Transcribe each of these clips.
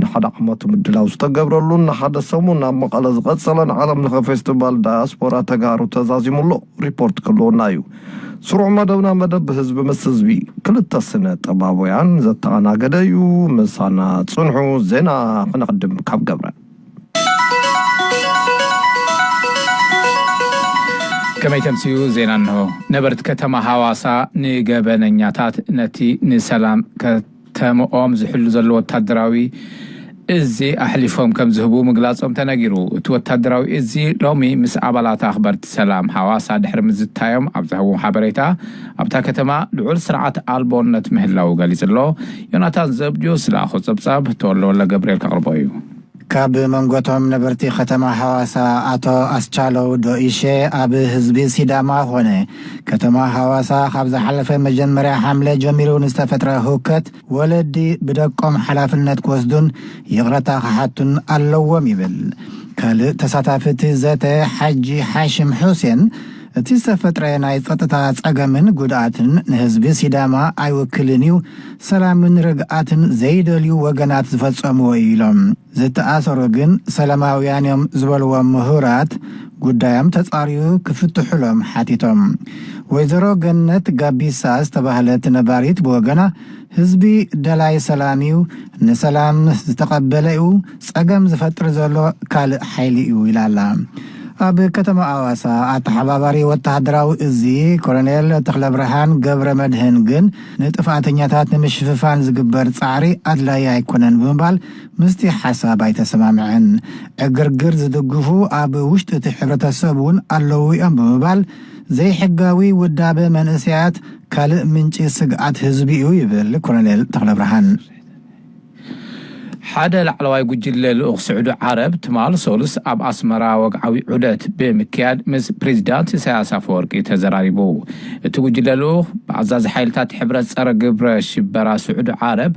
ንሓደ ዓመት ምድላው ዝተገብረሉን ንሓደ ሰሙን ኣብ መቐለ ዝቐጸለን ዓለም ለኸ ፌስቲቫል ዳያስፖራ ተጋሩ ተዛዚሙ ኣሎ። ሪፖርት ክህልወና እዩ። ስሩዕ መደብና መደብ ህዝቢ ምስ ህዝቢ ክልተ ስነ ጥበባውያን ዘተኣናገደ እዩ። ምሳና ጽንሑ። ዜና ክነቕድም ካብ ገብረ። ከመይ ተምስዩ? ዜና እንሆ። ነበርቲ ከተማ ሃዋሳ ንገበነኛታት ነቲ ንሰላም ከተምኦም ዝሕሉ ዘሎ ወታደራዊ እዚ ኣሕሊፎም ከም ዝህቡ ምግላጾም ተነጊሩ። እቲ ወታደራዊ እዚ ሎሚ ምስ ኣባላት ኣኽበርቲ ሰላም ሃዋሳ ድሕሪ ምዝታዮም ኣብ ዝሃብዎ ሓበሬታ፣ ኣብታ ከተማ ልዑል ስርዓት ኣልቦነት ምህላው ገሊጹ ኣሎ። ዮናታን ዘብድዮስ ዝለኣኾ ጸብጻብ ተወልደ ወልደ ገብርኤል ከቕርቦ እዩ። ካብ መንጎቶም ነበርቲ ከተማ ሃዋሳ ኣቶ ኣስቻለው ዶኢሼ፣ ኣብ ህዝቢ ሲዳማ ኾነ ከተማ ሃዋሳ ካብ ዝሓለፈ መጀመርያ ሓምለ ጀሚሩ ንዝተፈጥረ ህውከት ወለዲ ብደቆም ሓላፍነት ክወስዱን ይቕረታ ክሓቱን ኣለዎም ይብል። ካልእ ተሳታፊ እቲ ዘተ ሓጂ ሓሽም ሑሴን፣ እቲ ዝተፈጥረ ናይ ጸጥታ ጸገምን ጉድኣትን ንህዝቢ ሲዳማ ኣይውክልን እዩ፣ ሰላምን ርግኣትን ዘይደልዩ ወገናት ዝፈጸምዎ እዩ ኢሎም። ዝተኣሰሩ ግን ሰላማውያን እዮም ዝበልዎም ምሁራት ጉዳዮም ተጻርዩ ክፍትሑሎም ሓቲቶም። ወይዘሮ ገነት ጋቢሳ ዝተባህለት ነባሪት ብወገና፣ ህዝቢ ደላይ ሰላም እዩ፣ ንሰላም ዝተቐበለ እዩ፣ ጸገም ዝፈጥር ዘሎ ካልእ ሓይሊ እዩ ኢላ ኣላ። ኣብ ከተማ ኣዋሳ ኣተሓባባሪ ወተሃደራዊ እዚ ኮሎኔል ተኽለብርሃን ገብረ መድህን ግን ንጥፍኣተኛታት ንምሽፍፋን ዝግበር ጻዕሪ ኣድላዪ ኣይኮነን ብምባል ምስቲ ሓሳብ ኣይተሰማምዐን። ዕግርግር ዝድግፉ ኣብ ውሽጢ እቲ ሕብረተሰብ እውን ኣለዉ እዮም ብምባል ዘይሕጋዊ ውዳበ መንእሰያት ካልእ ምንጪ ስግኣት ህዝቢ እዩ ይብል ኮሎኔል ተኽለብርሃን። ሓደ ላዕለዋይ ጉጅለ ልኡኽ ስዑዲ ዓረብ ትማል ሶሉስ ኣብ ኣስመራ ወግዓዊ ዑደት ብምክያድ ምስ ፕሬዚዳንት ኢሳያስ ኣፈወርቂ ተዘራሪቡ። እቲ ጉጅለ ልኡኽ ብኣዛዚ ሓይልታት ሕብረት ጸረ ግብረ ሽበራ ስዑዲ ዓረብ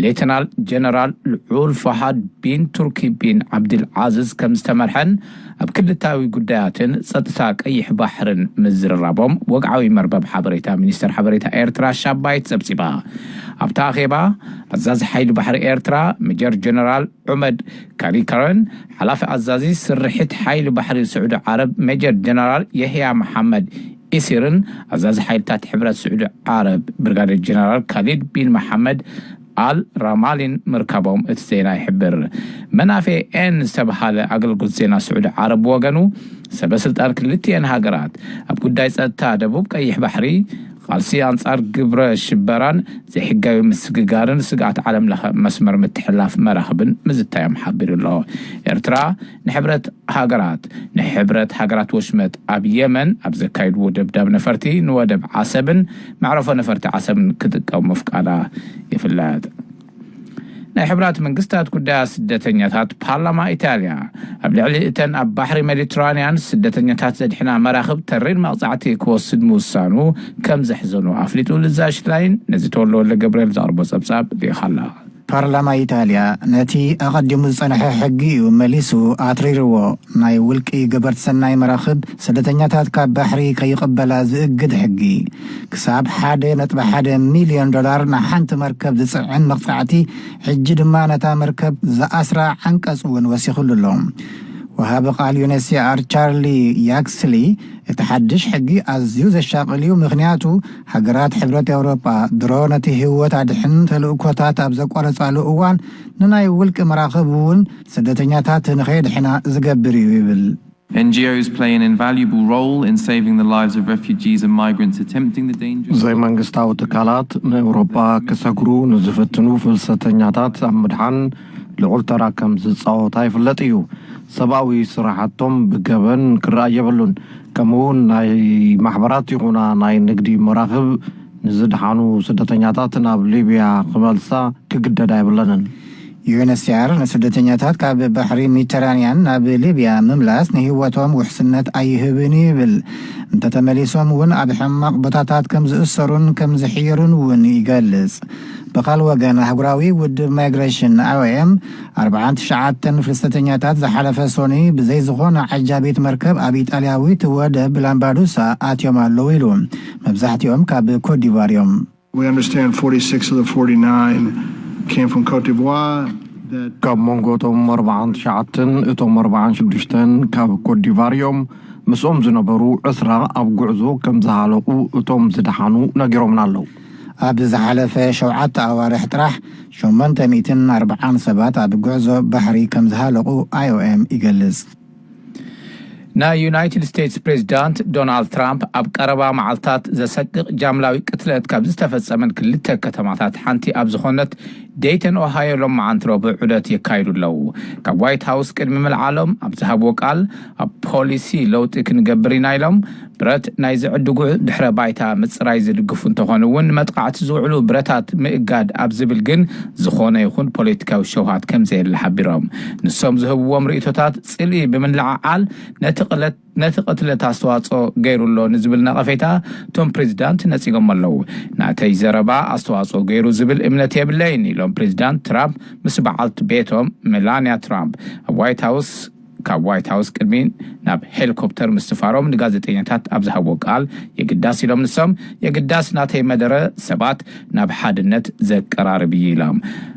ሌተናል ጀነራል ልዑል ፋሃድ ቢን ቱርኪ ቢን ዓብድል ዓዝዝ ከም ዝተመርሐን ኣብ ክልታዊ ጉዳያትን ጸጥታ ቀይሕ ባሕርን ምዝርራቦም ወግዓዊ መርበብ ሓበሬታ ሚኒስተር ሓበሬታ ኤርትራ ሻባይት ጸብጺባ። ኣብታ ኣኼባ ኣዛዚ ሓይሊ ባሕሪ ኤርትራ ሜጀር ጀነራል ዑመድ ካሪከረን፣ ሓላፊ ኣዛዚ ስርሒት ሓይሊ ባሕሪ ስዑዲ ዓረብ ሜጀር ጀነራል የህያ መሓመድ ኢሲርን ኣዛዚ ሓይልታት ሕብረት ስዑዲ ዓረብ ብርጋዴር ጀነራል ካሊድ ቢን መሓመድ ኣል ራማሊን ምርካቦም እቲ ዜና ይሕብር። መናፌ ኤን ዝተባሃለ ኣገልግሎት ዜና ስዑዲ ዓረብ ብወገኑ፣ ሰበ ስልጣን ክልቲኤን ሃገራት ኣብ ጉዳይ ጸጥታ ደቡብ ቀይሕ ባሕሪ፣ ቃልሲ ኣንጻር ግብረ ሽበራን ዘይሕጋዊ ምስግጋርን ስግኣት ዓለም ለኸ መስመር ምትሕልላፍ መራኽብን ምዝታዮም ሓቢሩ ኣሎ። ኤርትራ ንሕብረት ሃገራት፣ ንሕብረት ሃገራት ወሽመጥ ኣብ የመን ኣብ ዘካየድዎ ደብዳብ ነፈርቲ ንወደብ ዓሰብን መዕረፎ ነፈርቲ ዓሰብን ክጥቀሙ ምፍቃዳ ይፍለጥ። ናይ ሕቡራት መንግስታት ጉዳያት ስደተኛታት ፓርላማ ኢጣልያ ኣብ ልዕሊ እተን ኣብ ባሕሪ ሜዲትራንያን ስደተኛታት ዘድሕና መራኽብ ተሪር መቕጻዕቲ ክወስድ ምውሳኑ ከም ዘሕዘኑ ኣፍሊጡ። ልዛ ሽላይን ነዚ ተወልደ ወልደ ገብርኤል ዘቕርቦ ጸብጻብ ልኢኻላ። ፓርላማ ኢጣልያ ነቲ ኣቐዲሙ ዝጸንሐ ሕጊ እዩ መሊሱ ኣትሪርዎ። ናይ ውልቂ ገበርቲ ሰናይ መራኽብ ስደተኛታት ካብ ባሕሪ ከይቕበላ ዝእግድ ሕጊ፣ ክሳብ ሓደ ነጥቢ ሓደ ሚልዮን ዶላር ንሓንቲ መርከብ ዝጽዕን መቕጻዕቲ፣ ሕጂ ድማ ነታ መርከብ ዝኣስራ ዓንቀጽ እውን ወሲኹሉ ኣሎ። ወሃቢ ቃል ዩኤንኤችሲኣር ቻርሊ ያክስሊ፣ እቲ ሓድሽ ሕጊ ኣዝዩ ዘሻቕል እዩ፣ ምኽንያቱ ሃገራት ሕብረት ኤውሮጳ ድሮ ነቲ ህይወት ኣድሕን ተልእኮታት ኣብ ዘቋረጻሉ እዋን ንናይ ውልቂ መራኽብ እውን ስደተኛታት ንኸየድሕና ዝገብር እዩ ይብል። N G Os play an invaluable role in saving the lives of refugees and migrants attempting the dangerous ዘይመንግስታዊ ትካላት ንኤውሮጳ ክሰግሩ ንዝፍትኑ ፍልሰተኛታት ኣብ ምድሓን ልዑል ተራ ከም ዝጻወታ ይፍለጥ እዩ። ሰብኣዊ ስራሓቶም ብገበን ክረኣ የብሉን። ከምኡ እውን ናይ ማሕበራት ይኹና ናይ ንግዲ መራኽብ ንዝደሓኑ ስደተኛታት ናብ ሊብያ ክመልሳ ክግደዳ የብለንን። ዩኤንኤችሲኣር ንስደተኛታት ካብ ባሕሪ ሜዲተራንያን ናብ ሊብያ ምምላስ ንህይወቶም ውሕስነት ኣይህብን እዩ ይብል። እንተተመሊሶም እውን ኣብ ሕማቕ ቦታታት ከም ዝእሰሩን ከም ዝሕየሩን እውን ይገልጽ። ብኻል ወገን ኣህጉራዊ ውድብ ማይግሬሽን ኣይ ኦ ኤም ኣርባዓን ትሽዓተን ፍልሰተኛታት ዝሓለፈ ሶኒ ብዘይ ዝኾነ ዓጃቢት መርከብ ኣብ ኢጣልያዊት ወደብ ላምባዱሳ ኣትዮም ኣለዉ ኢሉ። መብዛሕትኦም ካብ ኮትዲቫር እዮም። We understand forty-six of the forty-nine came from Cote d'Ivoire. That ካብ መንጎ እቶም ኣርባዓን ትሽዓተን እቶም ኣርባዓን ሽዱሽተን ካብ ኮትዲቫር እዮም። ምስኦም ዝነበሩ ዕስራ ኣብ ጉዕዞ ከም ዝሃለቑ እቶም ዝደሓኑ ነጊሮምና ኣለዉ። ኣብ ዝሓለፈ ሸውዓተ ኣዋርሕ ጥራሕ ሸሞንተ ሚእትን ኣርባዓን ሰባት ኣብ ጉዕዞ ባሕሪ ከም ዝሃለቑ ኣይ ኦ ኤም ይገልጽ። ናይ ዩናይትድ ስቴትስ ፕሬዚዳንት ዶናልድ ትራምፕ ኣብ ቀረባ መዓልታት ዘሰቅቕ ጃምላዊ ቅትለት ካብ ዝተፈጸመን ክልተ ከተማታት ሓንቲ ኣብ ዝኾነት ደይተን ኦሃዮ ሎማዓንቲ ረቡዕ ዑደት የካይዱ ኣለዉ። ካብ ዋይት ሃውስ ቅድሚ ምልዓሎም ኣብ ዝሃብዎ ቃል፣ ኣብ ፖሊሲ ለውጢ ክንገብር ኢና ኢሎም። ብረት ናይ ዝዕድጉ ድሕረ ባይታ ምጽራይ ዝድግፉ እንተኾኑ እውን፣ ንመጥቃዕቲ ዝውዕሉ ብረታት ምእጋድ ኣብ ዝብል ግን ዝኾነ ይኹን ፖለቲካዊ ሸውሃት ከም ዘየለ ሓቢሮም። ንሶም ዝህብዎም ርእይቶታት ጽልኢ ብምልዓዓል ነቲ ቅለት ነቲ ቅትለት ኣስተዋጽኦ ገይሩ ኣሎ ንዝብል ነቐፌታ እቶም ፕሬዚዳንት ነጺጎም ኣለዉ። ናተይ ዘረባ ኣስተዋጽኦ ገይሩ ዝብል እምነት የብለይን ኢሎም ፕሬዚዳንት ትራምፕ ምስ በዓልቲ ቤቶም ሜላንያ ትራምፕ ኣብ ዋይት ሃውስ ካብ ዋይት ሃውስ ቅድሚ ናብ ሄሊኮፕተር ምስፋሮም ንጋዜጠኛታት ኣብ ዝሃብዎ ቃል፣ የግዳስ ኢሎም ንሶም፣ የግዳስ ናተይ መደረ ሰባት ናብ ሓድነት ዘቀራርብ እዩ ኢሎም።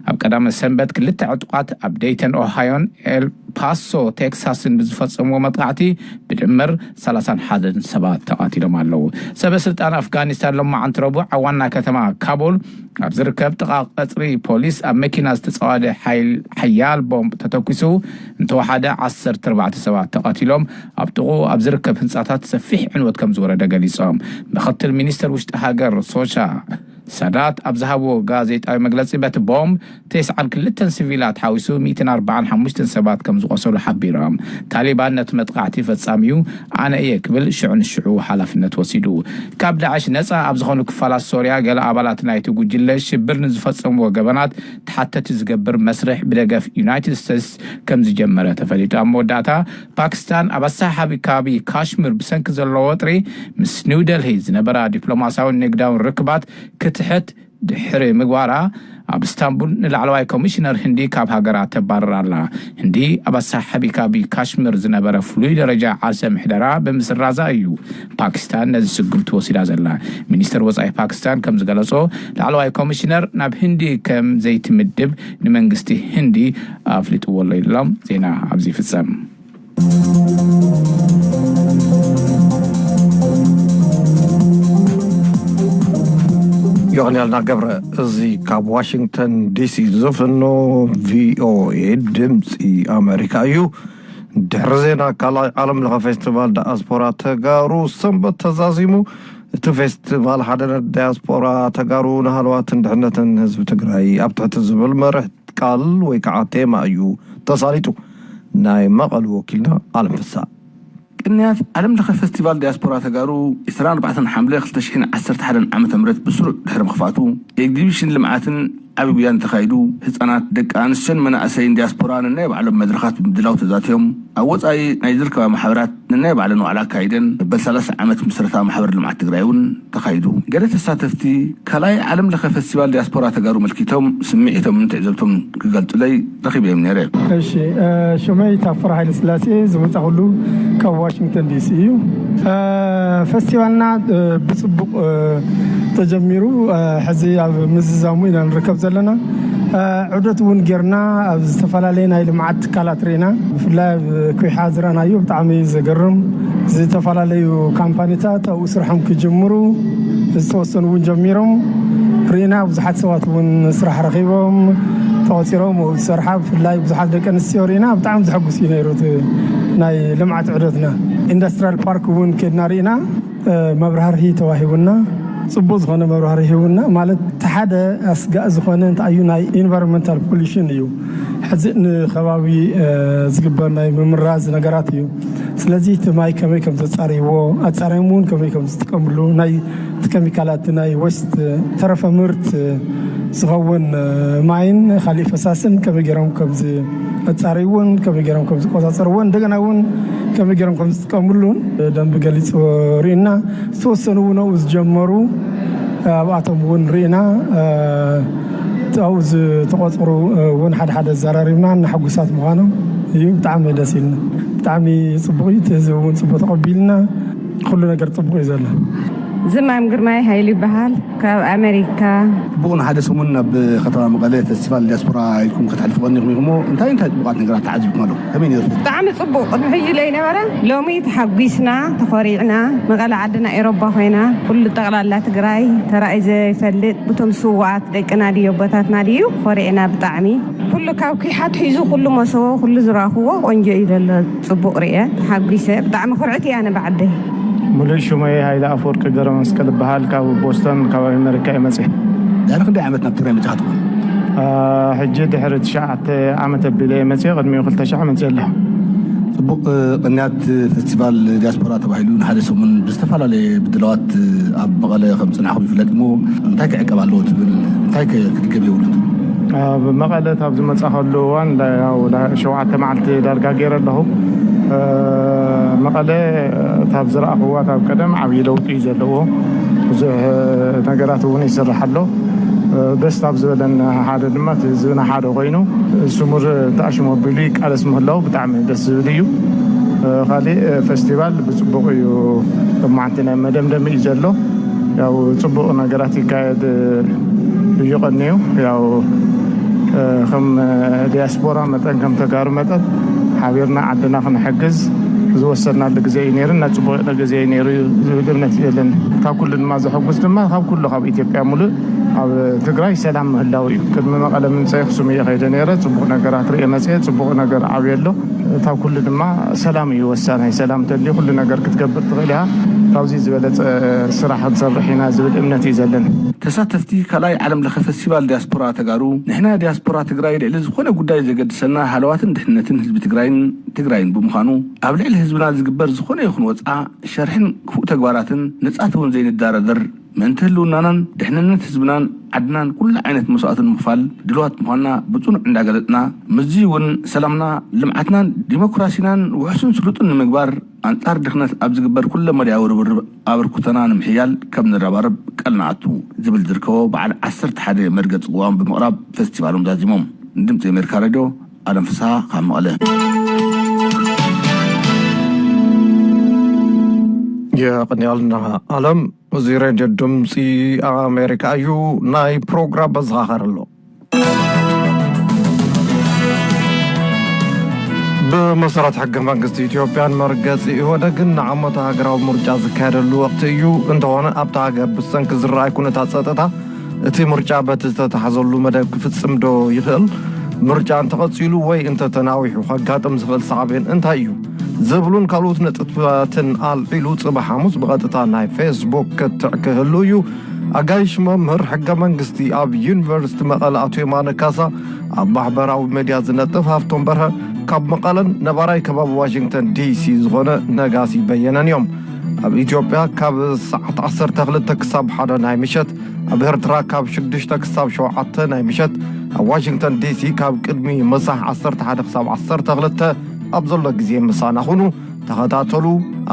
ኣብ ቀዳመ ሰንበት ክልተ ዕጡቓት ኣብ ደይተን ኦሃዮን ኤል ፓሶ ቴክሳስን ብዝፈጸምዎ መጥቃዕቲ ብድምር ሰላሳን ሓደን ሰባት ተቓቲሎም ኣለዉ። ሰበ ስልጣን ኣፍጋኒስታን ሎማዓንቲ ረቡዕ ኣብ ዋና ከተማ ካቡል ኣብ ዝርከብ ጥቓ ቀጽሪ ፖሊስ ኣብ መኪና ዝተጸዋደ ሓይል-፣ ሓያል ቦምብ ተተኲሱ እንተወሓደ ዓሰርተ ኣርባዕተ ሰባት ተቐቲሎም፣ ኣብ ጥቕኡ ኣብ ዝርከብ ህንጻታት ሰፊሕ ዕንወት ከም ዝወረደ ገሊጾም። ምኽትል ሚኒስተር ውሽጢ ሃገር ሶሻ ሳዳት ኣብ ዝሃብዎ ጋዜጣዊ መግለጺ፣ በቲ ቦምብ ተስዓን ክልተን ሲቪላት ሓዊሱ ሚእትን ኣርባዓን ሓሙሽተን ሰባት ከም ዝቖሰሉ ሓቢሮም። ታሊባን ነቲ መጥቃዕቲ ፈጻሚኡ ኣነ እየ ክብል ሽዑ ንሽዑ ሓላፍነት ወሲዱ። ካብ ዳዕሽ ነጻ ኣብ ዝኾኑ ክፋላት ሶርያ፣ ገለ ኣባላት ናይቲ ጉጅለ ሽብር ንዝፈጸምዎ ገበናት ተሓተቲ ዝገብር መስርሕ ብደገፍ ዩናይትድ ስቴትስ ከም ዝጀመረ ተፈሊጡ። ኣብ መወዳእታ፣ ፓኪስታን ኣብ ኣሰሓሓቢ ከባቢ ካሽሚር ብሰንኪ ዘለዎ ወጥሪ ምስ ኒው ደልሂ ዝነበራ ዲፕሎማስያውን ንግዳውን ርክባት ክትሕት ድሕሪ ምግባራ፣ ኣብ እስታንቡል ንላዕለዋይ ኮሚሽነር ህንዲ ካብ ሃገራ ተባርር ኣላ። ህንዲ ኣብ ኣሰሓሓቢ ከባቢ ካሽሚር ዝነበረ ፍሉይ ደረጃ ዓርሰ ምሕደራ ብምስራዛ እዩ ፓኪስታን ነዚ ስጉምቲ ወሲዳ ዘላ። ሚኒስተር ወጻኢ ፓኪስታን ከም ዝገለጾ፣ ላዕለዋይ ኮሚሽነር ናብ ህንዲ ከም ዘይትምድብ ንመንግስቲ ህንዲ ኣፍሊጥዎ ኣሎ ኢሎም። ዜና ኣብዚ ይፍጸም። ዮቅንያልና ገብረ፣ እዚ ካብ ዋሽንግተን ዲሲ ዝፍኖ ቪኦኤ ድምፂ ኣሜሪካ እዩ። ድሕሪ ዜና፣ ካልኣይ ዓለም ለኸ ፌስቲቫል ዳያስፖራ ተጋሩ ሰንበት ተዛዚሙ። እቲ ፌስቲቫል ሓድነት ዳያስፖራ ተጋሩ ንሃለዋትን ድሕነትን ህዝቢ ትግራይ ኣብ ትሕቲ ዝብል መርሕ ቃል ወይ ከዓ ቴማ እዩ ተሳሊጡ። ናይ መቐሉ ወኪልና ኣለም ፍሳ። ቅንያት ዓለም ለኸ ፈስቲቫል ዲያስፖራ ተጋሩ ዕስራን ኣርባዕተን ሓምለ ክልተ ሽሕን ዓሰርተ ሓደን ዓመተ ምህረት ብስሩዕ ድሕሪ ምኽፋቱ፣ ኤግዚቢሽን ልምዓትን ዓቢ ጉያን ተኻይዱ። ህጻናት፣ ደቂ ኣንስትዮን መናእሰይን ዲያስፖራ ነናይ ባዕሎም መድረኻት ብምድላው ተዛትዮም። ኣብ ወጻኢ ናይ ዝርከባ ማሕበራት ነናይ ባዕለን ዋዕላ ኣካይደን። መበል ሰላሳ ዓመት ምስረታ ማሕበር ልምዓት ትግራይ እውን ተኻይዱ። ገለ ተሳተፍቲ ካልኣይ ዓለም ለኸ ፈስቲቫል ዲያስፖራ ተጋሩ መልኪቶም ስምዒቶምን ትዕዘብቶም ክገልጹለይ ረኺበዮም ነይረ። እሺ፣ እ፣ ሽመይ ታፈራ ሃይለ ስላሴ፣ ዝመጻኹሉ ካብ ዋሽንግተን ዲሲ እዩ። እ፣ ፈስቲቫልና፣ እ፣ ብጽቡቕ፣ እ፣ ተጀሚሩ፣ እ፣ ሕዚ ኣብ ምዝዛሙ ኢና ንርከብ ዘለና። እ፣ ዑደት እውን ጌርና፣ ኣብ ዝተፈላለየ ናይ ልምዓት ትካላት ርኢና፣ ብፍላይ ኣብ ኩሓ ዝረኣናዮ ብጣዕሚ ዘገርም፣ ዝተፈላለዩ ካምፓኒታት ኣብኡ ስርሖም ክጅምሩ ዝተወሰኑ እውን ጀሚሮም ርኢና። ብዙሓት ሰባት እውን ስራሕ ረኺቦም ተቖፂሮም ኣብኡ ዝሰርሓ፣ ብፍላይ ብዙሓት ደቂ ኣንስትዮ ርኢና። ብጣዕሚ ዘሐጉስ እዩ ነይሩ እቲ ናይ ልምዓት ዑደትና። ኢንዱስትሪያል ፓርክ እውን ከድና ርኢና፣ እ፣ መብራህርሂ ተዋሂቡና፣ ፅቡቅ ዝኾነ መብራህርሂ ሂቡና። ማለት እቲ ሓደ ኣስጋእ ዝኾነ እንታይ እዩ፣ ናይ ኢንቫይሮንመንታል ፖሊሽን እዩ። ሕዚ ንከባቢ፣ እ፣ ዝግበር ናይ ምምራዝ ነገራት እዩ። ስለዚ እቲ ማይ ከመይ ከም ዘጻርይዎ፣ ኣጻርዮም እውን ከመይ ከም ዝጥቀምሉ፣ ናይ እቲ ኬሚካላት፣ ናይ ወስት፣ ተረፈ ምርት ዝኸውን፣ እ፣ ማይን ካሊእ ፈሳስን ከመይ ገይሮም ከም ዝ-፣ ኣጻርይዎን ከመይ ገይሮም ከም ዝቆጻጸርዎን፣ እንደገና እውን ከመይ ገይሮም ከም ዝጥቀምሉን ደንብ ገሊጹ ርኢና። ዝተወሰኑ እውን ኣብኡ ዝጀመሩ፣ ኣብኣቶም እውን ርኢና፣ እ፣ ኣብኡ ዝተቖጸሩ እውን ሓደ ሓደ ኣዘራሪብና፣ እና ሕጉሳት ምዃኖም እዩ። ብጣዕሚ ደስ ኢልና። ብጣዕሚ ጽቡቕ እዩ። እቲ ህዝቢ እውን ጽቡቕ ተቐቢልና። ኩሉ ነገር ጽቡቕ እዩ ዘሎ። ዝማም ግርማይ ሃይሉ ይበሃል፣ ካብ ኣሜሪካ። ጽቡቕ፣ ንሓደ ሰሙን ናብ ከተማ መቐለ ፌስቲቫል ዲያስፖራ ኢልኩም ከተሕልፉ ቀኒኹም ኢኹም እሞ፣ እንታይ እንታይ ጽቡቓት ነገራት ተዓዚብኩም ኣለኹም? ከመይ ነይሩ? ብጣዕሚ ጽቡቕ። ቅድሚ ሕጂ ለይነበረ፣ ሎሚ ተሓጒስና፣ ተኾሪዕና። መቐለ ዓድና ኤሮባ ኮይና፣ ኩሉ ጠቕላላ ትግራይ ተራእዩ ዘይፈልጥ፣ ብቶም ስዉኣት ደቅና ድዩ፣ ኣቦታትና ድዩ፣ ኮሪዕና ብጣዕሚ። ኩሉ ካብ ኲሓት ሒዙ፣ ኩሉ መሰቦ፣ ኩሉ ዝረኣኽዎ ቆንጆ እዩ ዘሎ። ጽቡቕ ርእየ፣ ተሓጒሰ። ብጣዕሚ ኩርዕቲ እየ ኣነ ብዓደይ። ሙሉእ ሽመይ ሃይለ ኣፈወርቂ ገብረ መስቀል እበሃል። ካብ ቦስተን፣ ካብ ኣሜሪካ እየ መጽየ። ድሕሪ ክንደይ ዓመት ናብ ትግራይ መጺኻ ትኾን? አ፣ ሕጂ ድሕሪ ትሽዓተ ዓመት ኣቢለ እየ መጽየ። ቅድሚኡ ክልተ ሽሕ መጽየ ኣለኹ። ጽቡቕ፣ እ፣ ቅንያት ፌስቲቫል ዲያስፖራ ተባሂሉ ንሓደ ሰሙን ብዝተፈላለየ ምድላዋት፣ እ፣ ኣብ መቐለ ከም ጽናዕኩም ይፍለጥ እሞ፣ እንታይ ክዕቀብ ኣለዎ ትብል? እንታይ ከ ክድገም የብሉን ትብል? ኣብ መቐለ ካብ ዝመጻኸሉ እዋን፣ ዳ-፣ ያው፣ ዳ-፣ ሸውዓተ መዓልቲ ዳርጋ ገይረ ኣለኹ። እ፣ መቐለ፣ እ፣ ካብ ዝረኣኽዋ ካብ ቀደም ዓብዪ ለውጢ እዩ ዘለዎ። ብዙሕ፣ እ፣ ነገራት እውን ይስራሕ ኣሎ። እ፣ ደስ ካብ ዝበለን ሓደ ድማ እቲ ህዝብና ሓደ ኮይኑ ስሙር ተኣሽሙ ኣቢሉ ይቃለስ ምህላው ብጣዕሚ ደስ ዝብል እዩ። እ፣ ካሊእ፣ እ፣ ፌስቲቫል ብጽቡቕ እዩ። ሎማዓንቲ ናይ መደምደሚ እዩ ዘሎ። ያው ጽቡቕ ነገራት ይካየድ እዩ ቀኒዩ። ያው፣ እ፣ ከም፣ እ፣ ዲያስፖራ መጠን፣ ከም ተጋሩ መጠን ሓቢርና ዓድና ክንሕግዝ ዝወሰድናሉ ግዜ እዩ ነይሩ፣ እና ጽቡቕ ግዜ እዩ ነይሩ ዝብል እምነት እዩ ዘለኒ። ካብ ኩሉ ድማ ዘሐጉስ ድማ ካብ ኩሉ ካብ ኢትዮጵያ ሙሉእ ኣብ ትግራይ ሰላም ምህላው እዩ። ቅድሚ መቐለ ምምፀይ ኣኽሱም እየ ከይደ ነይረ። ጽቡቕ ነገራት ርእየ መፅየ። ጽቡቕ ነገር ዓብዩ ኣሎ። ካብ ኩሉ ድማ ሰላም እዩ ወሳናይ። ሰላም እንተልዩ ኩሉ ነገር ክትገብር ትኽእል ኢኻ። ካብዚ ዝበለፀ ስራሕ ክንሰርሕ ኢና ዝብል እምነት እዩ ዘለኒ። ተሳተፍቲ ካልኣይ ዓለም ለኸ ፈስቲቫል ዲያስፖራ ተጋሩ፣ ንሕና ዲያስፖራ ትግራይ ልዕሊ ዝኾነ ጉዳይ ዘገድሰና ሃለዋትን ድሕነትን ህዝቢ ትግራይን ትግራይን ብምዃኑ፣ ኣብ ልዕሊ ህዝብና ዝግበር ዝኾነ ይኹን ወፃ፣ ሸርሕን ክፉእ ተግባራትን ንፃት እውን ዘይንዳረደር፣ ምእንቲ ህልውናናን ድሕንነት ህዝብናን ዓድናን ኩሉ ዓይነት መስዋእቲ ንምኽፋል ድልዋት ምዃንና ብፅኑዕ እንዳገለፅና፣ ምስዚ እውን ሰላምና፣ ልምዓትናን ዲሞክራሲናን ውሑስን ስሉጥን ንምግባር፣ ኣንጻር ድኽነት ኣብ ዝግበር ኩለመዳያዊ ርብርብ ኣበርክቶና ንምሕያል ከም ንረባረብ ቃል ንኣቱ ዝብል ዝርከቦ በዓል ዓሰርተ ሓደ መርገጺ ቅዋም ብምቕራብ ፌስቲቫሎም ዛዚሞም። ንድምጺ ኣሜሪካ ሬድዮ፣ ኣለም ፍስሃ ካብ መቐለ። የቐንያልና ኣለም። እዚ ሬድዮ ድምፂ ኣሜሪካ እዩ። ናይ ፕሮግራም መዘኻኸሪ ኣሎ። ብመሰረት ሕገ መንግስቲ ኢትዮጵያን መርገፂ ኢህወደግን ንዓመታዊ ሃገራዊ ምርጫ ዝካየደሉ ወቕቲ እዩ። እንተኾነ ኣብታ ሃገር ብሰንኪ ዝረኣይ ኩነታት ፀጥታ እቲ ምርጫ በቲ ዝተታሕዘሉ መደብ ክፍፅም ዶ ይኽእል? ምርጫ እንተቐፂሉ ወይ እንተተናዊሑ ከጋጥም ዝኽእል ሳዕቤን እንታይ እዩ? ዝብሉን ካልኦት ነጥብታትን ኣልዒሉ ጽባሕ ሓሙስ ብቐጥታ ናይ ፌስቡክ ክትዕ ክህሉ እዩ። ኣጋይሽ መምህር ሕገ መንግስቲ ኣብ ዩኒቨርሲቲ መቐለ ኣቶ የማነ ካሳ፣ ኣብ ማሕበራዊ ሜድያ ዝነጥፍ ሃፍቶም በርሀ፣ ካብ መቐለን ነባራይ ከባቢ ዋሽንግተን ዲሲ ዝኾነ ነጋሲ በየነን እዮም። ኣብ ኢትዮጵያ ካብ ሰዓት ዓሰርተ ክልተ ክሳብ ሓደ ናይ ምሸት፣ ኣብ ኤርትራ ካብ ሽዱሽተ ክሳብ ሸውዓተ ናይ ምሸት፣ ኣብ ዋሽንግተን ዲሲ ካብ ቅድሚ ምሳሕ ዓሰርተ ሓደ ክሳብ ዓሰርተ ክልተ ኣብ ዘሎ ግዜ ምሳና ኩኑ፣ ተኸታተሉ፣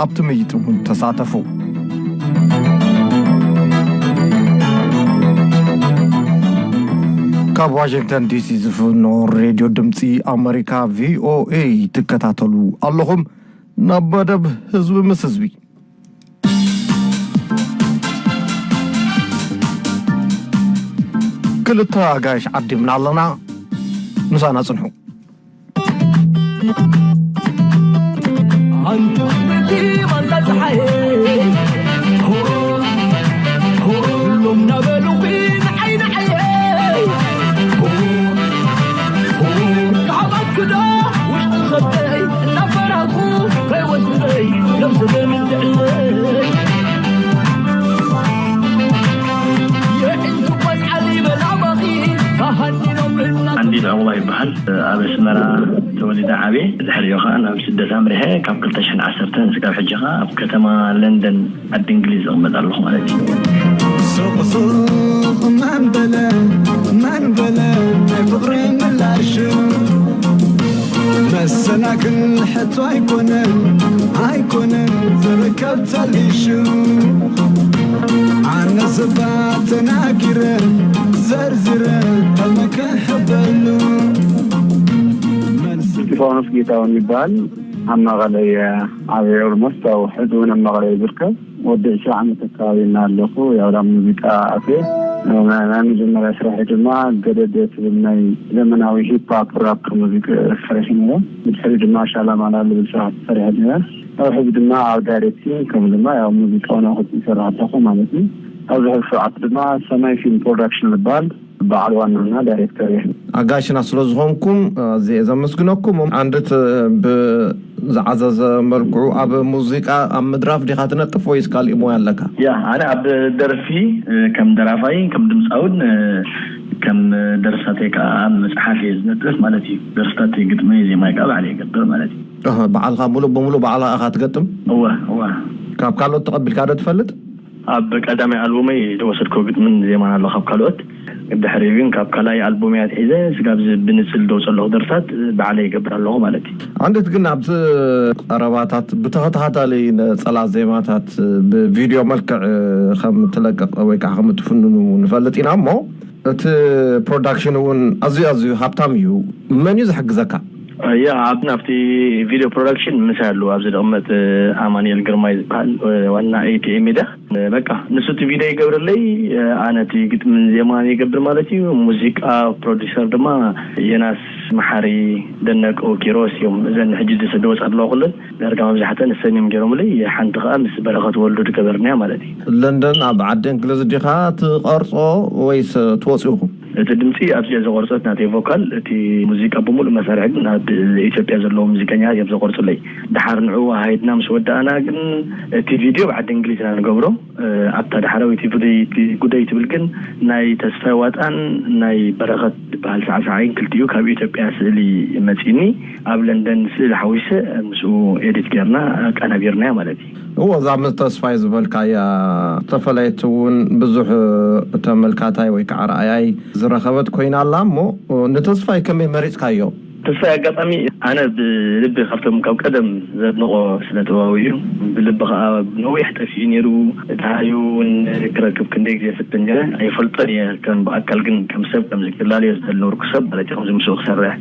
ኣብቲ ምይይጥ እውን ተሳተፉ። ካብ ዋሽንግተን ዲሲ ዝፍኖ ሬድዮ ድምፂ ኣመሪካ፣ ቪኦኤ፣ ትከታተሉ ኣለኹም። ናብ መደብ ህዝቢ ምስ ህዝቢ። ክልተ ኣጋይሽ ዓዲምና ኣለና። ምሳና ጽንሑ። ኣንቱ ነቲ ማንታ ጸሓየ፣ ኩሎም ናበሉኺ ንዓይ ንዓየ። ክሓባክዶ ውሽጢ ኸብደይ እናፈራኩ ከይወስደይ ነብሲ ብምትዕለይ። የዕንቱ ቆልዓ ሊበላ ባኺ ተሃኒኖም እና ኣንዲት ዕቑባ ይበሃል። ኣብ ኣስመራ ተወሊደ ዓብየ። ድሕሪኡ ኸዓ ናብ ስደት ኣምሪሐ። ካብ ክልተ ሽሕን ዓሰርተን እስካብ ሕጂ ኸዓ ኣብ ከተማ ለንደን ዓዲ እንግሊዝ እቕመጥ ኣለኹ ማለት እዩ። ሱቕ ሱቕ መን በለ፣ መን በለ ናይ ፍቕሪ ምላሹ። መሰናክል ሕቶ ኣይኮነን፣ ኣይኮነን ዝርከብ ተሊሹ። ኣነ ስባ ተናጊረ፣ ዘርዚረ ሕልመይ ክሕበሉ። መልሲ እስጢፋኖስ ጌታሁን ይበሃል። ኣብ መቐለ እየ ዓብየ። ኦልሞስት ኣብ ሕዚ እውን ኣብ መቐለ እየ ዝርከብ። ወዲ ዕስራ ዓመት ኣካባቢ እና ኣለኹ። ያው ናብ ሙዚቃ ኣትየ። ናይ መጀመርያ ስራሒ ድማ ገደደ ትብል ናይ ዘመናዊ ሂፕ ሆፕ ራፕ ሙዚቃ ሰሪሐ ነይረ። ብድሕሪ ድማ ሻላማላ ዝብል ስራሕ ሰሪሐ ነይረ። ኣብ ሕዚ ድማ ኣብ ዳይሬክቲንግ ከም ድማ ያው ሙዚቃ እውን ኣብ ይሰርሕ ኣለኹ ማለት እዩ። ኣብዚ ሕዚ ሰዓት ድማ ሰማይ ፊልም ፕሮዳክሽን ዝበሃል በዓል ዋናና ዳይሬክተር እየ። ኣጋሽና ስለ ዝኾንኩም ኣዝየ እየ ዘመስግነኩም። ኣንድት ብዝዓዘዘ መልክዑ ኣብ ሙዚቃ ኣብ ምድራፍ ዲኻ ትነጥፍ ወይስ ካሊእ ሞያ ኣለካ? ያ ኣነ ኣብ ደርፊ ከም ደራፋይ ከም ድምፃውን ከም ደርሳተይ ከዓ ኣብ መፅሓፍ እየ ዝነጥፍ ማለት እዩ። ደርሳተይ ግጥመይ ዜማይ ከዓ ባዕለ ይገብር ማለት እዩ። ባዕልካ ሙሉእ ብሙሉእ ባዕልካ ኢኻ ትገጥም? እወ እወ። ካብ ካልኦት ተቐቢልካ ዶ ትፈልጥ? ኣብ ቀዳማይ ኣልቡመይ ዝወሰድኮ ግጥምን ዜማን ኣሎ ካብ ካልኦት። ድሕሪ ግን ካብ ካልኣይ ኣልቡመይ ኣትሒዘ ስጋብ ብንፅል ደውፀ ኣለኹ ደርሳት ባዕለ ይገብር ኣለኹ ማለት እዩ። ኣንድት ግን ኣብዚ ቀረባታት ብተኸታታሊ ነፀላ ዜማታት ብቪድዮ መልክዕ ከም ትለቅቕ ወይ ከዓ ከም ትፍንኑ ንፈልጥ ኢና እሞ እቲ ፕሮዳክሽን እውን ኣዝዩ ኣዝዩ ሃብታም እዩ። መን እዩ ዝሕግዘካ? ያ ኣብ ናብቲ ቪድዮ ፕሮዳክሽን ምሳይ ኣለዉ ኣብዚ ዝቕመጥ ኣማኑኤል ግርማይ ዝበሃል ዋና ኤቲኤ ሚድያ። በቃ ንሱ እቲ ቪድዮ ይገብረለይ፣ ኣነ እቲ ግጥምን ዜማን ይገብር ማለት እዩ። ሙዚቃ ፕሮዲሰር ድማ የናስ መሓሪ፣ ደነቀው ኪሮስ እዮም። እዘን ሕጂ ዝወፃ ኣለዋ ኩለን ዳርጋ መብዛሕተን እሰን እዮም ገይሮምለይ። ሓንቲ ከዓ ምስ በረኸት ወልዱ ዝገበርናያ ማለት እዩ። ለንደን ኣብ ዓዲ እንግሊዝ ዲኻ ትቐርጾ ወይስ ትወፅኡ ኢኹም? እቲ ድምፂ ኣብዚኣ ዝቆርፀት ናተይ ቮካል፣ እቲ ሙዚቃ ብምሉእ መሳርሒ ግን ኣብ ኢትዮጵያ ዘለዉ ሙዚቀኛታት እዮም ዝቆርፁለይ። ድሓር ንዑ ሃይድና ምስ ወዳእና ግን እቲ ቪድዮ ብዓዲ እንግሊዝ ኢና ንገብሮ። ኣብታ ዳሕራወይቲ ጉዳይ ትብል ግን ናይ ተስፋይ ዋጣን ናይ በረኸት ዝበሃል ሳዕሳዓይን ክልቲኡ ካብ ኢትዮጵያ ስእሊ መፂኒ ኣብ ለንደን ስእሊ ሓዊሰ ምስኡ ኤዲት ጌርና ኣቀናቢርናያ ማለት እዩ። እዎ፣ እዛ ምስ ተስፋይ ዝበልካያ ዝተፈለየት እውን ብዙሕ ተመልካታይ ወይ ከዓ ረኣያይ ዝረኸበት ኮይና ኣላ። እሞ ንተስፋይ ከመይ መሪፅካዮ? ተስፋይ ኣጋጣሚ ኣነ ብልቢ ካብቶም ካብ ቀደም ዘድንቆ ስነ ጥበባዊ እዩ። ብልቢ ከዓ ነዊሕ ጠፊኡ ነይሩ። ደሃዩ እውን ክረክብ ክንደይ ግዜ ፍትን ነይረ። ኣይፈልጦን እየ ከም ብኣካል ግን ከም ሰብ ከምዚ ክላለዮ ዝደሊ ነበርኩ ሰብ ማለት እዩ። ከምዚ ምስኡ ክሰርሕ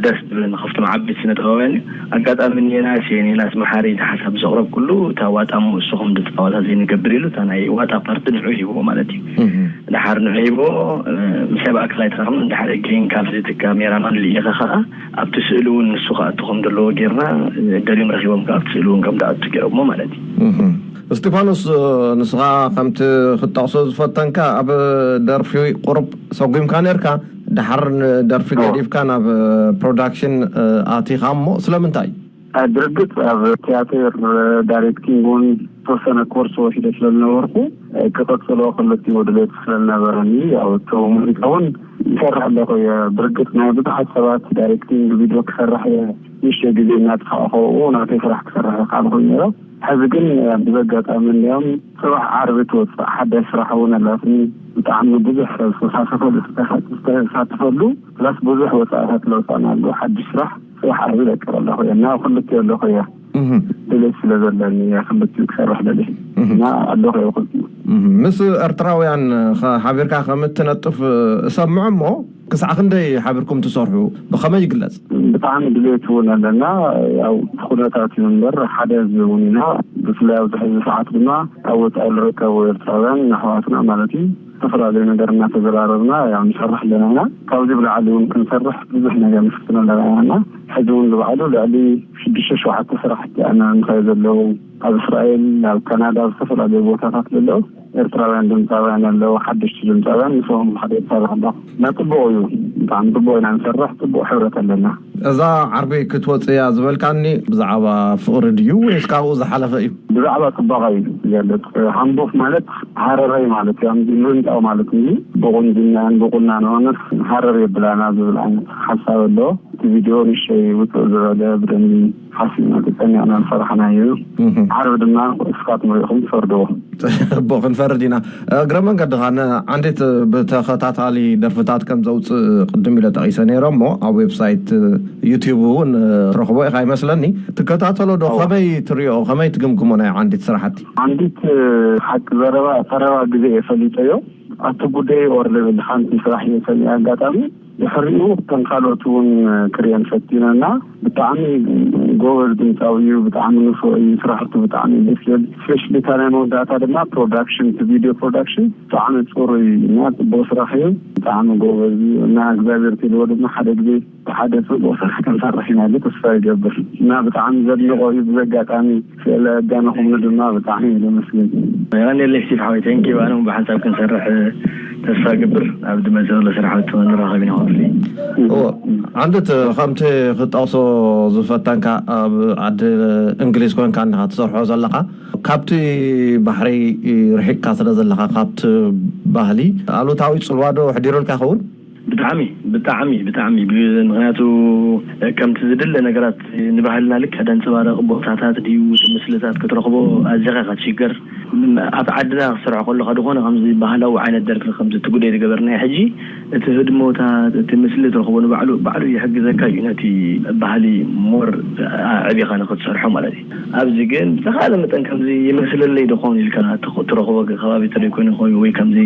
ደስ ዝብል ካብቶም ዓበይቲ ስነ ጥበባውያን እዩ። ኣጋጣሚ ኔናስ እየ፣ ኔናስ መሓሪ፣ እቲ ሓሳብ ምስ ኣቕረብኩሉ እታ ዋጣ እሞ እሱ ከም ዝፃወታ ዘይንገብር ኢሉ እታ ናይ ዋጣ ፓርቲ ንዑ ሂብዎ ማለት እዩ። ድሓር ንዑ ሂብዎ ምሳይ ብኣካል ኣይተራኸብን። ድሓር ግሪን ካርድ እቲ ካሜራማን ልኢኸ ከዓ ኣብቲ ስእሊ እውን ንሱ ክኣቱ ከም ዘለዎ ጌርና ደልዮም ረኺቦም ከዓ ኣብቲ ስእሊ እውን ከም ዝኣቱ ገይሮሞ ማለት እዩ። እስጢፋኖስ፣ ንስኻ ከምቲ ክትጠቕሶ ዝፈተንካ ኣብ ደርፊ ቁሩብ ሰጒምካ ነርካ፣ ድሓር ንደርፊ ገዲፍካ ናብ ፕሮዳክሽን ኣቲኻ እሞ ስለምንታይ? ብርግጽ ኣብ ቲያትር ዳይሬክቲንግ እውን ዝተወሰነ ኮርስ ወሲደ ስለ ዝነበርኩ ክቐጽሎ ክልቲኡ ድሌት ስለ ዝነበረኒ፣ ያው እቶ ሙዚቃ እውን ይሰርሕ ኣለኹ እየ። ብርግጽ ናይ ብዙሓት ሰባት ዳይሬክቲንግ ቪድዮ ክሰርሕ እየ፣ ንእሽተይ ግዜ እናጥፋእኹ ናተይ ስራሕ ክሰርሕ ይከኣል ኮይኑ ነይረ። ሕዚ ግን ብዘጋጣሚ እንዲኦም ጽባሕ ዓርቢ ትወጽእ ሓዳሽ ስራሕ እውን ኣላትኒ። ብጣዕሚ ብዙሕ ሰብ ዝተሳተፈሉ ዝተሳተፈሉ ፕላስ ብዙሕ ወጻእታት ለውፃና ኣሎ። ሓድሽ ስራሕ ጽባሕ ዓርቢ ለቅቕ ኣለኹ እየ እና ክልቲኡ ኣለኹ እየ። ድሌት ስለ ዘለኒ እየ ክልቲኡ ክሰርሕ ደልየ እና ኣለኹ እየ ክልቲኡ። ምስ ኤርትራውያን ሓቢርካ ከም እትነጥፍ እሰምዖ እሞ ክሳዕ ክንደይ ሓቢርኩም ትሰርሑ? ብኸመይ ይግለጽ? ብጣዕሚ ድሌት እውን ኣለና። ያው ኩነታት እዩ እምበር ሓደ ህዝቢ እውን ኢና። ብፍላይ ኣብዚ ሕዚ ሰዓት ድማ ኣብ ወፃኢ ዝርከቡ ኤርትራውያን ኣሕዋትና ማለት እዩ ዝተፈላለዩ ነገር እናተዘራረብና ያው ንሰርሕ ኣለና ኢና። ካብዚ ብላዕሊ እውን ክንሰርሕ ብዙሕ ነገር ንፍትን ኣለና ኢና። ሕዚ እውን ንባዕሉ ልዕሊ ሽዱሽተ ሸውዓተ ስራሕቲ ኣና ምሳይ ዘለዉ ኣብ እስራኤል፣ ኣብ ካናዳ፣ ኣብ ዝተፈላለዩ ቦታታት ዘለዉ ኤርትራውያን ድምፃውያን ኣለዉ፣ ሓደሽቲ ድምፃውያን ምስኦም ሓደ ይሰርሕ ኣሎ። እና ፅቡቅ እዩ፣ ብጣዕሚ ፅቡቅ ኢና ንሰርሕ፣ ፅቡቅ ሕብረት ኣለና። እዛ ዓርቢ ክትወፅእ እያ ዝበልካኒ ብዛዕባ ፍቅሪ ድዩ ወይስ ካብኡ ዝሓለፈ እዩ? ብዛዕባ ፅባቐ እዩ ዝገልፅ። ሃምቦፍ ማለት ሃረራይ ማለት እዩ። ኣምዚ ምንጣው ማለት እዩ። ብቁንጅናን ብቁናኖንስ ሃረር የብላና ዝብል ዓይነት ሓሳብ ኣሎ። እቲ ቪድዮ ንእሽተይ ውፅእ ዝበለ ብደንቢ ሓሲብና ተጨኒቕና ዝሰራሕናዮ እዩ። ዓርቢ ድማ እስኻትኩም ርኢኹም ትፈርድዎ። እቦ ክንፈርድ ኢና። እግረ መንገድኻ ንዓንዲት ብተኸታታሊ ደርፍታት ከም ዘውፅእ ቅድም ኢለ ጠቒሰ ነይረ እሞ ኣብ ዌብሳይት ዩቲዩብ እውን ትረኽቦ ኢኻ ይመስለኒ። ትከታተሎ ዶ? ከመይ ትሪኦ? ከመይ ትግምግሞ ናይ ዓንዲት ስራሕቲ? ዓንዲት ሓቂ ዘረባ ቀረባ ግዜ እየ ፈሊጠዮ። ኣቲ ጉዳይ ኦር ልብል ሓንቲ ስራሕ እየ ሰሚዐ ኣጋጣሚ ድሕሪኡ ከም ካልኦት እውን ክርእየን ፈቲነ እና ብጣዕሚ ጎበዝ ድምፃዊ እዩ። ብጣዕሚ ንፉዕ እዩ። ስራሕቱ ብጣዕሚ ደስ ይብል። ስፔሻሊ እታ ናይ መወዳእታ ድማ ፕሮዳክሽን፣ እቲ ቪድዮ ፕሮዳክሽን ብጣዕሚ ፅሩይ እና ፅቡቅ ስራሕ እዩ። ብጣዕሚ ጎበዝ እዩ እና እግዚኣብሔር ትልዎ ድማ ሓደ ግዜ ብሓደ ጽቡቕ ስራሕ ክንሰርሕ ኢና ኢለ ተስፋ ይገብር እና ብጣዕሚ ዘድንቖ እዩ። ብዘጋጣሚ ስለ ኣጋነኹምኒ ድማ ብጣዕሚ እየ ዘመስግን። የቐንየለይ ስቲቭ ሓወይ፣ ቴንኪ። ኣነ እውን ብሓንሳብ ክንሰርሕ ተስፋ እገብር። ኣብ ዝመጽእ ዘሎ ስራሕ ንራኸብ ኢና ክፍሊ። እዎ፣ ዓንድት ከምቲ ክትጠቕሶ ዝፈተንካ ኣብ ዓዲ እንግሊዝ ኮንካ እንዲኻ ትሰርሖ ዘለኻ፣ ካብቲ ባሕሪ ርሒቕካ ስለ ዘለኻ ካብቲ ባህሊ ኣሉታዊ ጽልዋ ዶ ኣሕዲሩልካ ይኸውን? ብጣዕሚ ብጣዕሚ ብጣዕሚ ብ- ምክንያቱ ከምቲ ዝድለ ነገራት ንባህልና ልክዕ ደንፅባረቕ ቦታታት ድዩ እቲ ምስልታት ክትረኽቦ ኣዚኻ ኢኻ ትሽገር። ኣብ ዓድና ክሰርሖ ከለኻ ዝኾነ ከምዚ ባህላዊ ዓይነት ደርፊ ከምዚ ትጉደይ ዝገበርናዮ ሕጂ እቲ ህድሞታት እቲ ምስሊ ትረኽቦ ንባዕሉ ባዕሉ ይሕግዘካ እዩ ነቲ ባህሊ ሞር ኣዕቢኻ ንክትሰርሖ ማለት እዩ። ኣብዚ ግን ብዝተኻለ መጠን ከምዚ ይመስለለይ ዶ ኸውን ኢልካ ትኽ- ትረኽቦ ከባቢ ተደይኮይኑ ኾዩ ወይ ከምዚ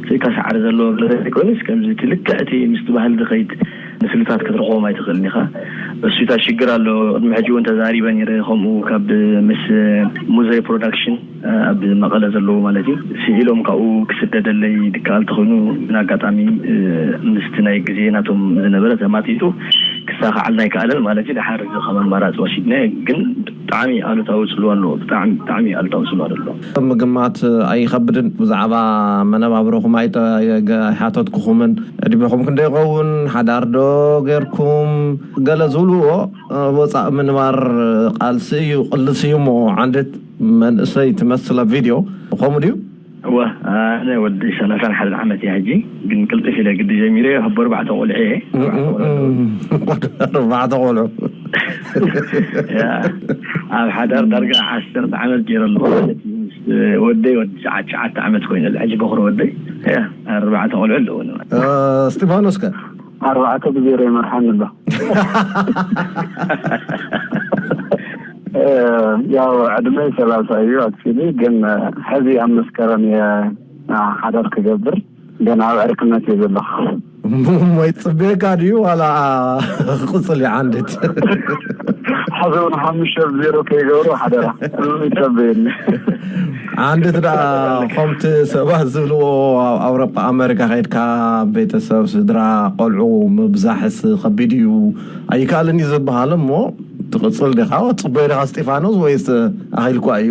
ስእካ ሰዓሪ ዘለዎ ገዛ ዘይኮይኑስ ከምዚ እቲ ልክዕ እቲ ምስቲ ባህሊ ዝኸይድ ምስልታት ክትረኽቦም ኣይትኽእልን ኢኻ። እሱታ ሽግር ኣሎ። ቅድሚ ሕጂ እውን ተዛሪበ ነይረ ከምኡ ካብ ምስ ሙዘይ ፕሮዳክሽን ኣብ መቐለ ዘለዉ ማለት እዩ ስኢሎም ካብኡ ክስደደለይ ድከኣል ተኾይኑ ግን ኣጋጣሚ ምስቲ ናይ ግዜ ናቶም ዝነበረ ተማጢጡ ክሳኻዓልና ኣይከኣለን ማለት እዩ። ድሓር እዚ ከም ኣማራፂ ወሲድና ግን ብጣዕሚ ኣሉታዊ ፅልዋ ኣለዎ። ብጣዕሚ ብጣዕሚ ኣሉታዊ ፅልዋ ኣለዎ። ምግማት ኣይኸብድን። ብዛዕባ መነባብሮኹም ኣይተ- ኣይሓተትኩኹምን። ዕድሜኹም ክንደይ ይኸውን? ሓዳር ዶ ጌርኩም? ገለ ዝብልዎ ወፃእ ምንባር ቃልሲ እዩ፣ ቅልስ እዩ እሞ ዓንድት መንእሰይ ትመስል ኣብ ቪድዮ። ከምኡ ድዩ? እወ፣ ኣነ ወዲ ሰላሳን ሓደን ዓመት እየ ሕጂ፣ ግን ቅልጥፍ ኢለ ግዲ ጀሚረ፣ ኣብ ኣርባዕተ ቆልዑ እየ። እም፣ እም፣ እም። ኣርባዕተ ቆልዑ። ያ፣ ኣብ ሓዳር ዳርጋ ዓሰርተ ዓመት ገይረ ኣለኹ ማለት እዩ። ምስ ወደይ ወዲ ትሽዓተ ዓመት ኮይኑ ኣሎ፣ ሕጂ በኹሪ ወደይ። ያ፣ ኣርባዕተ ቆልዑ ኣለዉኒ። እ፣ እስጢፋኖስ ከ? ኣርባዕተ ብዜሮ ይመርሓኒ ኣሎ። እ፣ ያው ዕድመይ ሰላሳ እዩ። ኣክቹሊ ግን ሕዚ ኣብ መስከረም እየ ሓዳር ክገብር፣ ገና ኣብ ዕርክነት እየ ዘለኹ። ሞይ ጽበየካ ድዩ ዋላ ክቕጽል እዩ ዓንድት? ሕዚ እውን ሓሙሽተ ብዜሮ ከይገብሩ ሓደራ። ይጸበየኒ። ዓንድት ደኣ ከምቲ ሰባት ዝብልዎ ኣብ ኣውሮጳ ኣመሪካ ከይድካ ቤተሰብ ስድራ ቆልዑ ምብዛሕስ ከቢድ እዩ ኣይከኣልን እዩ ዝበሃል እሞ ትቕጽል ዲኻ? ጽቡቅ ዲኻ እስጢፋኖስ ወይስ ኣኺልኳ እዩ?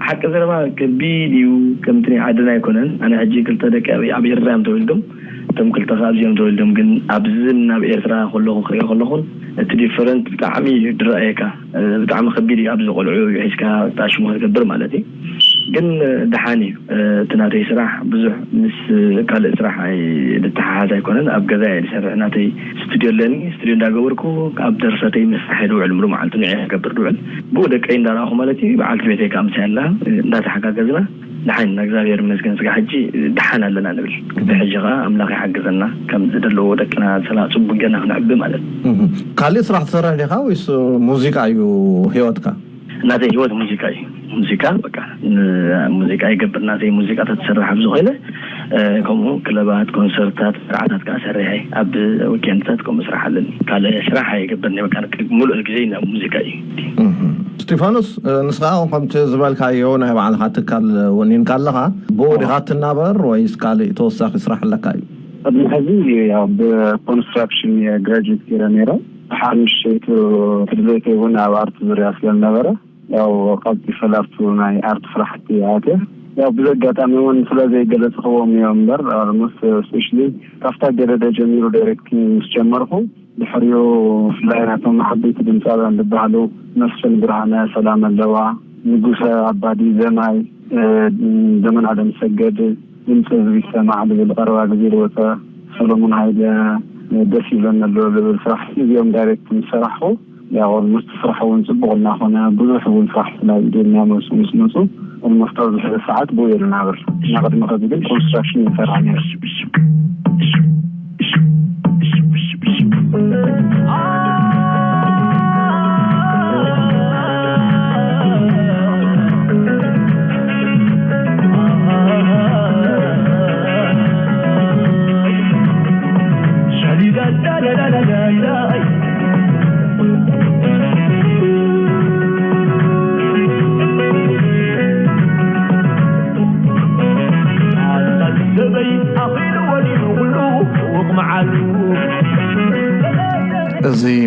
ሓቂ ዘረባ ከቢድ እዩ። ከምቲ ናይ ዓድና ኣይኮነን። ኣነ ሕጂ ክልተ ደቂ ኣብ ኣብ ኤርትራ እዮም ተወልዶም። እቶም ክልተ ካብ እዚኦም ተወልዶም ግን ኣብዚ ናብ ኤርትራ ከለኹ ክሪኦ ከለኹን እቲ ዲፈረንት ብጣዕሚ እዩ ድረኣየካ። ብጣዕሚ ከቢድ እዩ። ኣብዚ ቆልዑ ሒዝካ ጣሽሙ ክትገብር ማለት እዩ። ግን ደሓን እዩ። እቲ ናተይ ስራሕ ብዙሕ ምስ ካልእ ስራሕ ኣይ- ዝተሓሓዝ ኣይኮነን። ኣብ ገዛ እየ ዝሰርሕ። ናተይ ስቱድዮ ኣለኒ። ስቱድዮ እንዳገበርኩ ኣብ ደርሰተይ ምስራሕ እየ ዝውዕል። ሙሉ መዓልቲ ንዕየ ክገብር ዝውዕል። ብኡ ደቀይ እንዳረኣኹ ማለት እዩ። በዓልቲ ቤተይ ከዓ ምሳይ ኣላ። እንዳተሓጋገዝና ደሓን ኢና፣ እግዚኣብሔር ይመስገን። ስጋ ሕጂ ደሓን ኣለና ንብል። ሕጂ ከዓ ኣምላኽ ይሓግዘና። ከም ዝደለዎ ደቅና ሰላም ጽቡቅ ጌርና ክንዕቢ ማለት እዩ። እህ። ካልእ ስራሕ ትሰርሕ ዲኻ ወይስ ሙዚቃ እዩ ህይወትካ? ናተይ ህይወት ሙዚቃ እዩ። ሙዚቃ በቃ ን- ሙዚቃ ይገብር። ናተይ ሙዚቃ ተትሰርሕ ኣብ ዝኾነ እ፣ ከምኡ ክለባት፣ ኮንሰርታት፣ ስርዓታት ከዓ ሰሪሐ ኣብ ዊኬንድታት ከምኡ ስራሕ ኣለኒ። ካልእ ስራሕ ኣይገብርን እየ። በቃ ሙሉእ ግዜ ናብ ሙዚቃ እዩ። እህ። እስጢፋኖስ፣ እ፣ ንስኻ እውን ከምቲ ዝበልካዮ ናይ ባዕልኻ ትካል ወኒንካ ኣለኻ። ብኡ ዲኻ ትናበር ወይስ ካልእ ተወሳኺ ስራሕ ኣለካ እዩ? ቅድሚ ሕዚ ያው ብኮንስትራክሽን እየ ግራጁዌት ገይረ ነይረ። ድሓር ንሸይቱ ድሌተይ እውን ኣብ ኣርት ዙርያ ስለ ዝነበረ ያው ቀልጢፈ ላብቱ ናይ ኣርት ስራሕቲ ኣትየ። ያው ብዘጋጣሚ እውን ስለ ዘይገለጽኽዎም እዮም እምበር፣ ኦልሞስት ስፔሻሊ ካብታ ገደደ ጀሚሩ ዳይሬክቲንግ ምስ ጀመርኩ ድሕሪኡ ብፍላይ ናቶም ዓበይቲ ድምፃውያን ዝበሃሉ መስፍን ብርሃነ፣ ሰላም ኣለዋ፣ ንጉሰ ኣባዲ፣ ዘማይ እ፣ ዘመን ኣለምሰገድ፣ ድምፂ ህዝቢ ይሰማዕ ዝብል ቀረባ ግዜ ዝወፀ ሰሎሞን ሃይለ፣ እ፣ ደስ ይብለኒ ኣሎ ዝብል ስራሕ እዚኦም ዳይሬክት ምስ ሰራሕኹ ያው ኦልሞስት ስራሕ እውን ፅቡቅ እናኾነ ብዙሕ እውን ስራሕ ናይ ኢደና መፁ ምስ መፁ ኦልሞስት ኣብዚ ሕዚ ሰዓት ብኡ እየ ዝናብር። እና ቅድሚ ከዚ ግን ኮንስትራክሽን ይሰራሕ ነይሩ።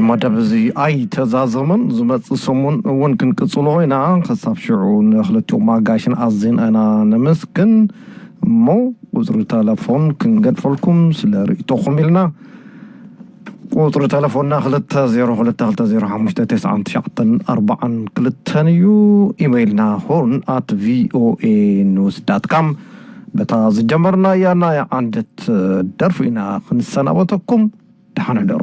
መደብ እዚ ኣይተዛዘመን። ዝመጽእ ሰሙን እውን ክንቅጽሎ ኢና። ክሳብ ሽዑ ንክልቲኦም ኣጋይሽን ኣዚና ኢና ነመስግን። እሞ ቁጽሪ ተለፎን ክንገድፈልኩም ስለ ርእይቶኹም ኢልና። ቁጽሪ ተለፎንና ክልተ ዜሮ ክልተ ክልተ ዜሮ ሓሙሽተ ተስዓን ትሽዓተን ኣርባዓን ክልተን እዩ። ኢመይልና ሆርን ኣት ቪኦኤ ኒውስ ዳት ካም። በታ ዝጀመርናያ ናይ ዓንደት ደርፊ ኢና ክንሰናበተኩም። ደሓን ሕደሩ።